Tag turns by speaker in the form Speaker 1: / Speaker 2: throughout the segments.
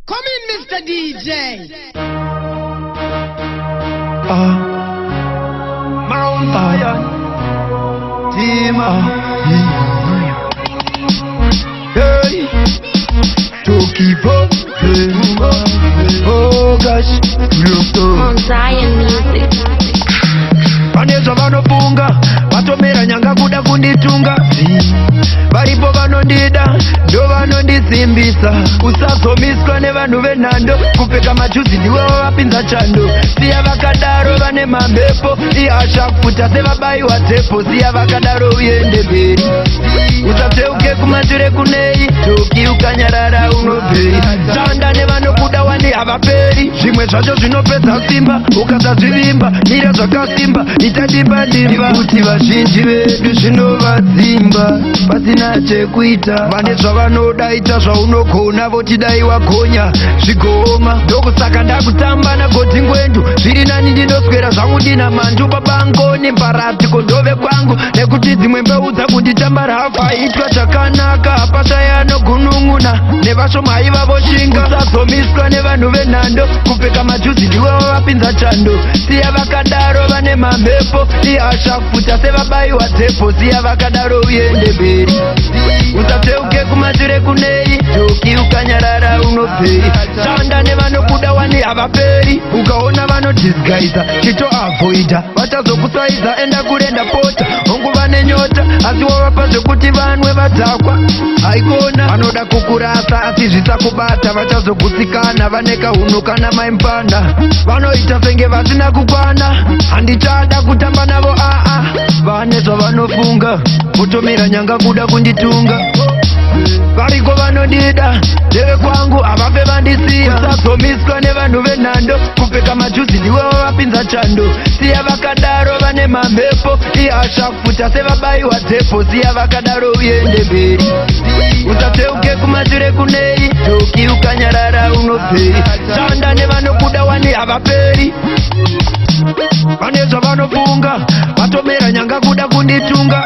Speaker 1: Come in, Mr. DJ.
Speaker 2: Mount Zion, Tima, hey, Tokivo, oh gosh, Luto.
Speaker 3: Mount Zion Music.
Speaker 2: Pane zvavanofunga, vatomera nyanga kuda kunditunga. Varipo vanondida, ndo vanondisimbisa. Usazomiswa nevanhu venhando, kupfeka majuzi ndiwe wavapinza chando. Siya vakadaro, vane mamhepo, ihasha kufuta sevabayiwa dzepo. Siya vakadaro, uende mberi, usacheuke kumashure kunei. Toki, ukanyarara unobvei. Shanda nevanokuda wani, havaperi. Zvimwe zvacho zvinopedza simba, ukasazvivimba mira zvakasimba, ita dimba dimba, kuti vazhinji vedu zvinovadzimba pasina chekuita. Vane zvavanoda, ita zvaunogona, voti dai wagonya zvigooma. Ndokusaka ndakutamba naGodhi Ngwendu, zviri nani ndinoswera zvangu ndina mandu babangoni mbaratiko ndove kwangu, nekuti dzimwe mbeu dzakunditamba rafu. Aitwa chakanaka hapashaya anogunun'una, nevashoma ivavo shinga. Usazomiswa nevanhu venhando, kupfeka majuzi ndiwe wavapinza chando. Siya vakadaro, vane mamhepo, ihasha kufuta sevabayiwa dzepo. Siya vakadaro, uende mberi, usacheuke kumashure kunei. Toki, ukanyarara unobvei. Shanda nevanokuda wani, havaperi. Ukaona vanodisguisa, chitoavoida, vachazokusaiza, enda kurenda pota. Hongu vane nyota, asi wavapa zvekuti vanwe vadhakwa. Haikona, vanoda kukurasa asi zvisakubata, vachazogutsikana. Vane kahunhu kana maimpanda, vanoita senge vasina kukwana. Handichada kutamba navo aa. Vane zvavanofunga, kutomera nyanga kuda kunditunga. Variko vanondida, ndeve kwangu, havafe vandisiya. Usazomiswa nevanhu venhando, kupfeka majuzi ndiwe wavapinza chando. Siya vakadaro, vane mamhepo, ihasha kufuta sevabayiwa dzepo. Siya vakadaro, uende mberi, usacheuke kumashure kunei. Toki, ukanyarara unobvei. Shanda nevanokuda wani, havaperi. Vane zvavanofunga, vatomera nyanga kuda kunditunga.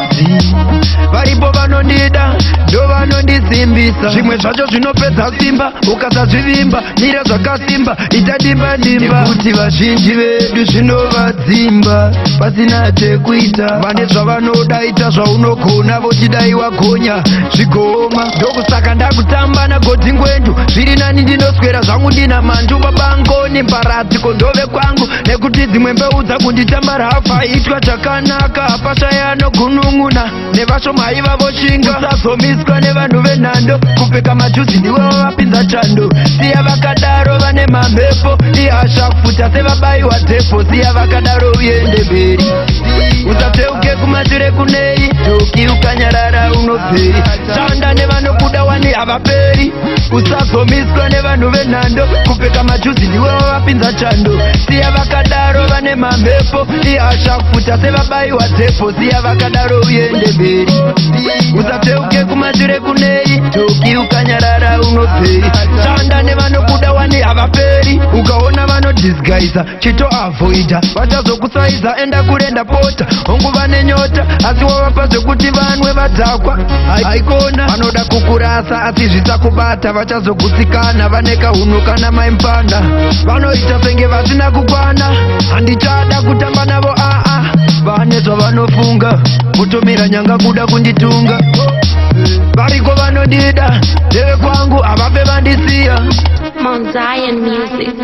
Speaker 2: Varipo vanondida, ndo vanondisimbisa. Zvimwe zvacho zvinopedza simba, ukasazvivimba mira zvakasimba, ita dimba dimba, kuti vazhinji vedu zvinovadzimba pasina chekuita. Vane zvavanoda, ita zvaunogona, voti dai wagonya zvigooma. Ndokusaka ndakutamba naGodhi Ngwendu, zviri nani ndinoswera zvangu ndina mandu babangoni mbaratiko ndove kwangu, nekuti dzimwe mbeu dzakunditamba rafu. Aitwa chakanaka hapashaya anogunun'una, nevashoma ivavo shinga. Usazomiswa nevanhu venhando, kupfeka majuzi ndiwe wavapinza chando. Siya vakadaro, vane mamhepo, ihasha kufuta sevabayiwa dzepo. Siya vakadaro, uende mberi, usacheuke kumashure kunei. Toki, ukanyarara unobvei. Shanda nevanokuda wani, havaperi. Usazomiswa nevanhu venhando, kupfeka majuzi ndiwe wavapinza chando. Siya vakadaro, vane mamhepo, ihasha kufuta sevabayiwa dzepo. Siya vakadaro, uende mberi, usacheuke kumashure kunei. Toki, ukanyarara unobvei. Shanda nevanokuda wani, havaperi. Ukaona vanodisguisa, chitoavoida, vachazokusaiza, enda kurenda pota. Hongu vane nyota, asi wavapa zvekuti vanwe vadhakwa. Haikona, vanoda kukurasa asi zvisakubata, vachazogutsikana. Vane kahunhu kana maimpanda, vanoita senge vasina kukwana. Handichada kutamba navo aa. Vane zvavanofunga, kutomera nyanga kuda kunditunga. Variko vanondida, ndeve kwangu, havafe vandisiya.
Speaker 3: Mount Zion Music.